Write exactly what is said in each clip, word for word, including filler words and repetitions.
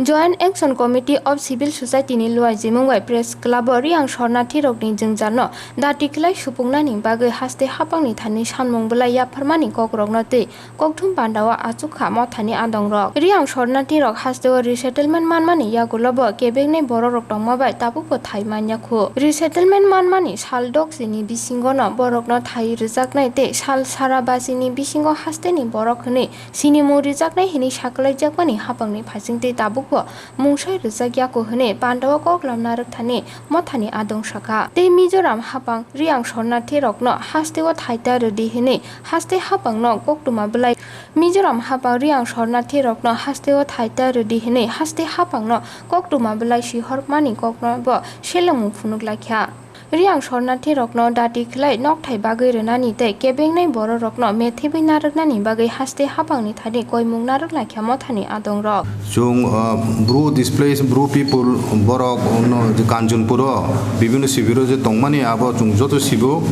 Joint Action Committee of Civil Society ni luaijimung bai Press Club o Riang Sornathi rokni jwngjalno dati khlai supungnani bagwi haste hapangni thani sanmung bwlai yapharmani kokrokno tei kokthum pandao achukha mothani adongrok. Riang Sornathi rok hasteo resettlement manmani yagulo bo kebengnai bororok tongma bai tabukbo thai manya khu. Resettlement manmani sal doksini bisingono borokno thai rwjaknai tei sal sara basini bisingo hasteni borok hwnwi sinimung rijaknai hwnwi sakwlaijakmani hapangni phaisingtwi tabukbo mungsai rwjak yaku hwnwi pandao koklam narwkthani mothani adong sakha. Tei Mizoram hapang Riang Sornathi rokno hasteo thaita rwdi hwnwi haste hapangno koktwma bwlai. Mizoram hapang Riang Sornathi rokno hasteo thaita rwdi hwnwi haste hapangno koktwma bwlai sihormani kokno bo selengmung phunuk laikha. Riang Sornathi rokno dati khlai nokthai bagwi rwnani tei kebengnai bororokno methebwi narwknani bagwi haste hapangni thani koimung narwk laikha mothani adongrok. Chwng, uh, Bru displaced Bru people borok no je Kanchanpur o bibhinno sibir o je tongmani abo chwng joto sibo,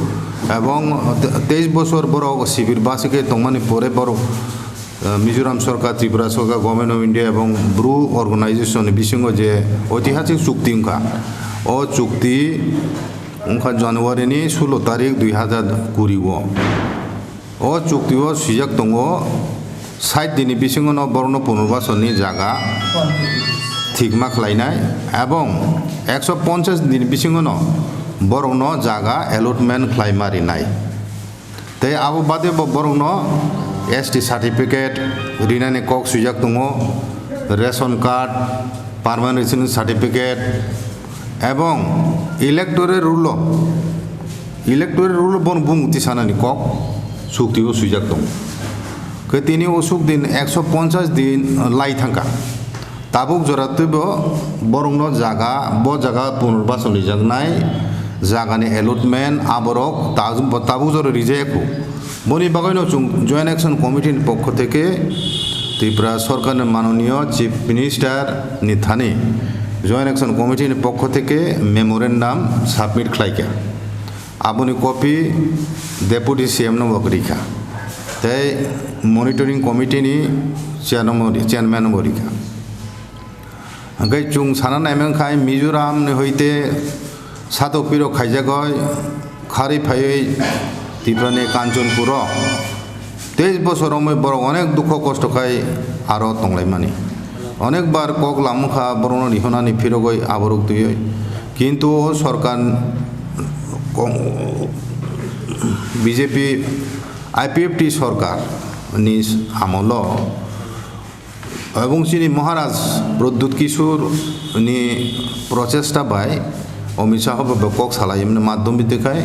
ebong te-, teis bosor borok sibir basi khe tongmani pore borok, uh, Mizoram sorkar, Tripura sorkar, Government of India ebong Bru organization ni bisingo je oitihasik chukti wngkha. O chukti wngkha January ni sulo tarik dui hazar kuri o. O chukti o swijak tongo, sait din ni bisingo no borok no punurbason ni jaga thikma khlainai, ebong ekso ponchas din ni bisingo no borok no jaga allotment khlaima rinai. Tei abo bade bo borok no S T certificate rinani kok swijak tongo, ration card, permanent resident certificate, ebong electoral roll o, electoral roll o bono bumung tisanani kok chukti o swijak tongo. Khe tini usuk din ekso ponchas din lai thangkha. Tabuk jora twibo borokno jaga, bo jaga punurbason rijaknai jagani allotment aborok ta-, tabuk jora rijaya kho. Boni bagwino chwng Joint Action Committee ni pokho theke Tripura Sarkar ni manoniyo Chief Minister ni thani Joint Action Committee ni pokho theke memorandum submit khlaikha. Aboni copy Deputy C M no bo rikha, tei Monitoring Committee ni chairman no bo rikha. Hwnkhe chwng sana naimang khai Mizoram ni hoite satok piro khaijagoi kharwi phaiwi Tripura ni Kanchanpur o teis bosor romwi borok onek dukho kosto khai aro tonglaimani. Onek bar kok lamukha borokno rihornani phirogwi aborok twiwi. Kintu o sorkar kong-, B J P I P F T sorkar ni amolo Ebong chini Maharaj Pradyut Kishore ni prochesta bai Amit Shah bo kok salai mani madhyom bidi khai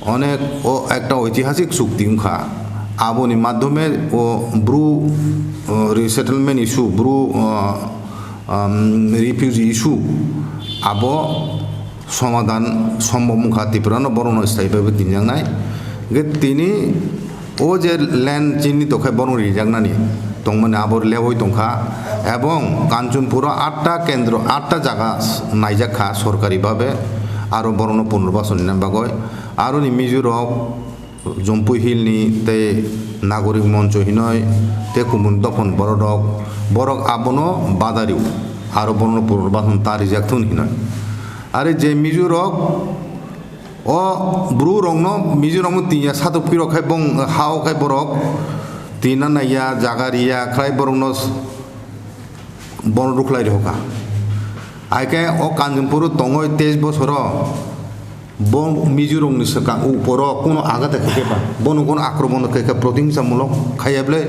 onek o ekta oitihasik chukti wngkha. Aboni madhyome o Bru, o, resettlement issue, Bru, o, um, refugee issue abo somadhan sombhob wngkha, Tripura no borok no sthai bai bo tinjaknai. Hwnkhe tini o je land chini tokhe borok rijaknani tongmani abo lewi tongkha, ebong Kanchanpur o atta kendro, atta jaga naijak kha sorkari babe, aro borok no punurbason rina bagwi. Aroni Mizo rok Jampui Hill ni tei Nagorik Moncho hinoi tei Kumung Dophon borok rok, borok abono bada rio, aro borok no punurbason ta rijak thun hinoi. Are je Mizo rok o Bru rok no, Mizo rok no tinya satok piro khai bong ha o khai borok tina naiya, jaga riya khai borok no bono rukhlai rihokha. Haikhe o Kanchanpur o tongoi teis bosoro bo Mizo rokni swkang uporo kuno agata khaikhe ba, bono kuno akromon khaikhe, protingsamulok khaiya bwle?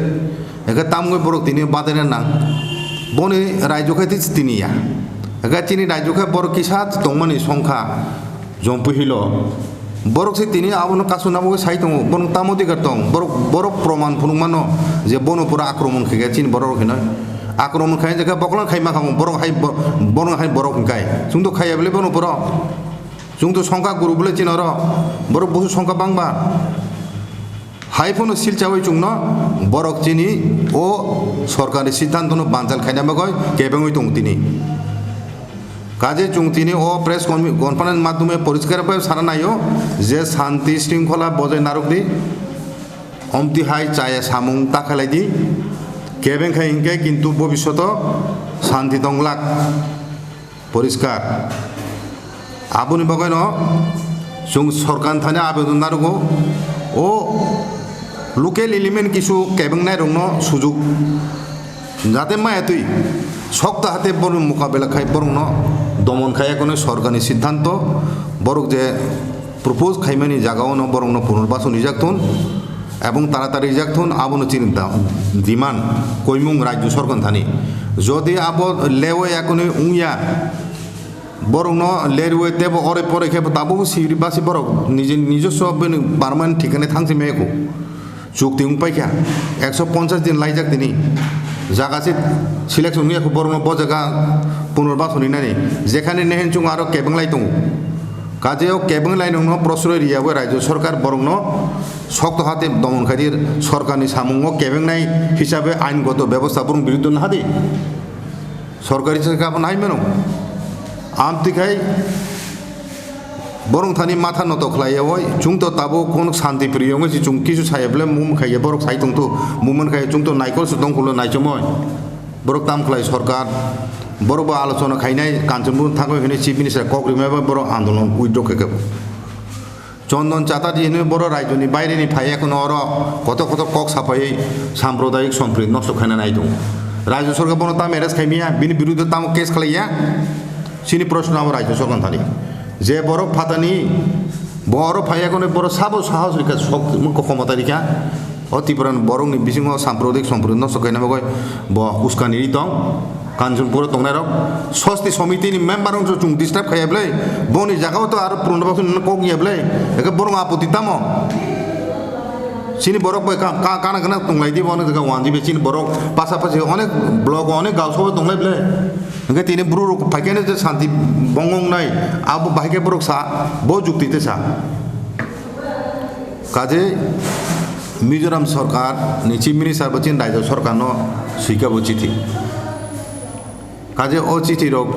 Haikhe tamgwi borok tini badaina nang? Boni raijo khai tei tini ya. Haikhe chini raijo khai borok kisa tongmani songkha. Jampui Hill o borok se tini abono kasu nabo sai tongo, bono tamo dikar tong, borok, borok proman phunuk mano je bono pura akromon khaikhe chini borok rok hinoi. Akromon khai jakha boklang khai makha borok hai bo-, bono hai borok hingkai. Chwng to khaiya bwle bono pura. Chwng to songkha guru bwle chini oro. Borok busu songkha bangba. Hai phano silchawi chwngno borok chini o sorkarni siddhantono banchal khaina bagwi kebengwi tongo tini. Kaje chwng tini o press con-, conference madhyome poriskar khe sana naio je shanti shringkhola bojai narwkdi, omtwi hai chaya samung ta khailai di, kebeng khai hinkhe kintu bobishoto Santi tonglak, poriskar. Aboni bagwino chwng sorkar thani abedan narugo, o local element kisu kebengnairokno sujuk jate maya twi sokta hate borokni mokabela khai borokno domon khai, ekono sorkarni siddhanto. Borok je propose khaimani jagaono borokno punorbashan rijak thun ebong taratari rijak thun, abono chini da-, demand koimung rajyo sorkar thani. Jodi abo lewi ekonwi wngya, borokno lerwi tebo ore pore khe tabuk sibiri basi borok niji nijoswo bini permanent thikani thangsi meko. Chukti wng paikha, ekso ponchas din laijak tini. Jaga se selection wngya kho borokno bo jaga punorbashan rinani, jekhani nehen chwng aro kebeng lai tongo. Kaje o kebeng lai nokno prosroi riya bai rajyo sorkar borokno sokto hate domon khai di, sorkarni samungo kebengnai hisabe aingoto bebosta borok biruddho nahadi. Sorkari se kabo nai mano. Amtwi khai borok thani matha noto khlai yawoi, chwng to tabuk kono shanti priyo wngwi se chwng kisu saya bwle mum khai ya, borok sai tongthu, mum khai chwng to naikol se tongkhulo naichomoi. Borok tam khlai sorkar, borok bo alochona khainai Kanchanpur thangwi hwnwi chief minister kok rimai bai borok andolon withdraw khe kebo. Chondon Chatterjee hinwi borok raijoni baireni phai, ekhono oro kotor kotor kok sapaiwi sampradayik somprit nosto khaina nai tongo. Rajyo sorkar bono tamo arrest khaimiya, bini biruddhe tamo case khlaiya? Chini proshno abo rajyo sorkar thani. Je borok phatani bo oro phai, ekhono borok sabo sahos rikha, sok khomota rikha. O Tripura ni borok ni bisingo sampradayik somprit nosto khaina bagwi bo uskani ri tong. Kanchanpur o tongnai rok sosti somiti ni member wngso chwng disturb khaiya bwle, boni jaga o to aro punorbashan kok ya bwle, eke borok aputi tamo? Chini borok bai ka-, ka-, kana kana tonglai di, bono jaga wanji be chini borok pasapasi onek block o onek gaon sobo tonglai bwle. Hingke tini bru rok phaikhe no je shanti bongong nai, abo bahai khe borok sa, bo jukti te sa. Kaje Mizoram sorkar ni chief minister bo chini rajyo sorkar no swika bo chithi. Kaje o chithi rok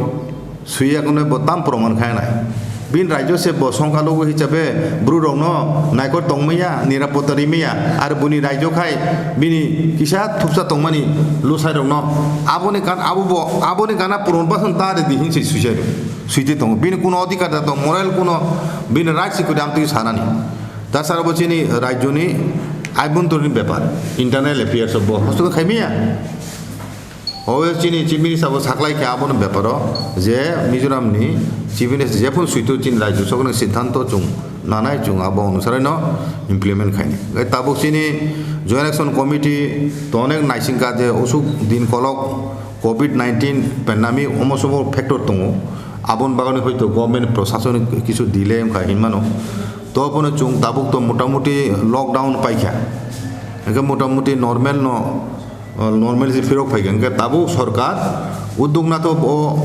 swiya kono bo tam proman khainai. Bini rajyo se bo songkha logo hisabe bru rok no naikor tongmaya, nirapotta rimaya, ar buni rajyo khai bini kisa thupsa tongmani lusai rok no aboni kan abo bo aboni gana puron basan ta de di hinsi swisai rok. Swite tongo. Bini kuno adhikar da tong, moral kuno bini right se kwrwi amtwi sanani. Tasara bo chini rajyoni aibontorni bepar, internal affairs bo hosto khaimiya. O chini chief minister bo saklai khe abono beparo je Mizoram ni chief minister jephun suitu chini rajyo sokni siddhanto chung nanai, chung abo onusare no implement khaini. Gai tabuk chini Joint Action Committee to onek naisingkha je usuk din kolok covid nineteen pandemic omo sobo factor tongo, aboni bagwi hoito government prosason kisu delay wngkha hinmano. To bono chwng tabuk to motamuti lockdown paikha, hingke motamuti normal no, normal si phirok phaikha, hingke tabuk sorkar uddog na to bo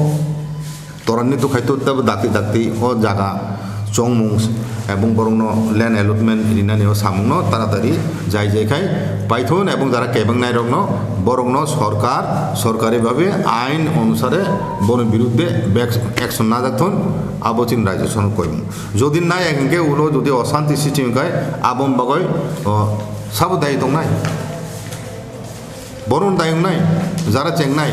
Torani to khaito tabo dakti dakti o jaga chongmung ebong borokno land allotment rinani o samungno taratari jai jai khai paithon ebong jara kebeng nairokno borokno sorkar sorkari babe ain onusare boni birudde bek action najak thon abo chini rajyo sono koimung. Jodi naya hinkhe ulo jodi osanti sichi hinkhe aboni bagoi o sabo dai tongnai. Boron dai wngnai, jara chengnai.